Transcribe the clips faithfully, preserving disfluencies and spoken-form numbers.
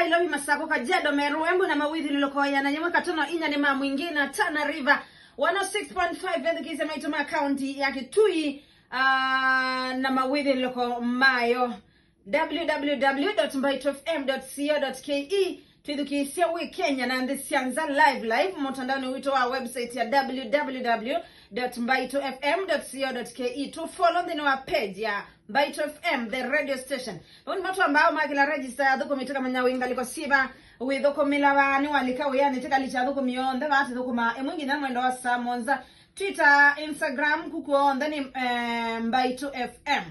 Nairobi, Masako, Kajiado, Meru, Embu na mawĩthyũlũlũko ĩana yĩmwe katono inya nĩ ma Mwingi na Tana River. One oh six point five ethukĩĩsya maitũ ma kaunti ya Kitui, ah, na mawĩthyũlũlũko mayo. W W W dot mbaitũ F M dot co dot K E. Twĩthukĩĩsya wĩ Kenya na nthĩ sya nza live, live mũtandaonĩ witũ wa website ya W W W dot mbaitũ F M dot co dot K E. Tũ follow nthĩnĩ wa page ya Mbaitũ F M, the radio station. Vau nĩvo twambaa ũmakĩla register ya athũkũmi, tũkamanya wĩ ngalĩko syĩva wĩthũkũmĩla vaa. Nĩwalika wĩanĩ, tĩkalikya athũkũmi onthe vaa tũthũkũmaa ĩmwe nginya mwendo wa saa mũonza. Twitter, Instagram, kuku onthe nĩ, eh, Mbaitũ F M.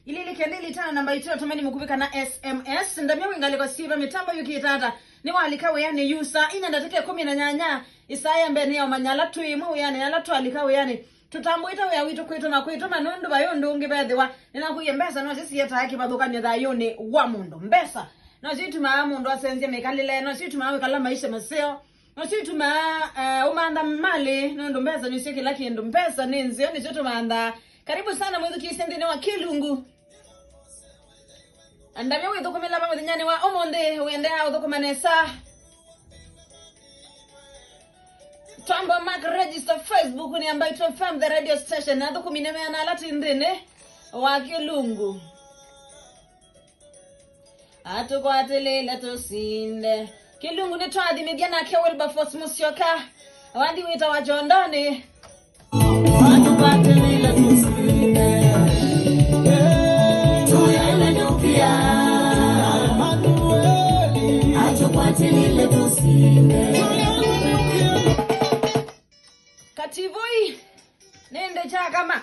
Ilili kenda ili tano namba itano, tũmeni mũkuvĩ kana S M S. Ndamya wĩ ngalĩko syĩva, mĩtambo yũkĩte ata? Nĩwalika wĩanĩ yu saa inya ndatĩka ĩkũmi na nyanya. Ĩsaa ya mbee nĩ ya ũmanya ala twĩ ĩmwe wĩanĩ, ala twalika wĩanĩ. Tũtambũĩte wĩa witũ kwĩtũma, kwĩtũma nũndũ vai ũndũ ũngĩ vethĩwa. Nĩnakũie mbesa nosyo sietae kĩvathũkany'o thayũnĩ wa mũndũ. Mbesa nosyo itumaa mũndũ asenzya mĩkalĩle, nosyo itumaa wĩkala maisha maseo. Nosyo itumaa, eh, ũmantha malĩ, nũndũ mbesa nĩsyo kĩla kĩndũ. Mbesa nĩ nzeo, nĩsyo tũmanthaa. Karibu sana mwĩthukĩĩsye nthĩnĩ wa Kĩlungu. Ndavya wĩthũkũmĩla va mũthenyanĩ wa ũmũnthĩ, ũendeea ũthũkũma nesa. Twamba mark register Facebook nĩ Mbaitũ F M, the radio station. Athũkũmi nĩmeana ala twĩ nthĩnĩ wa Kĩlungu. Atũkwatĩlĩle tũsinde. Kĩlungu nĩtwathimĩthya nake Wilberforce Mũsyoka. Wathi wĩtawa Kyondonĩ. Atũkwatĩlĩle tũsinde. Tũyele nyũkĩa. Atũkwatĩlĩle tũsinde. Kativoi. Nĩndĩ kyakama.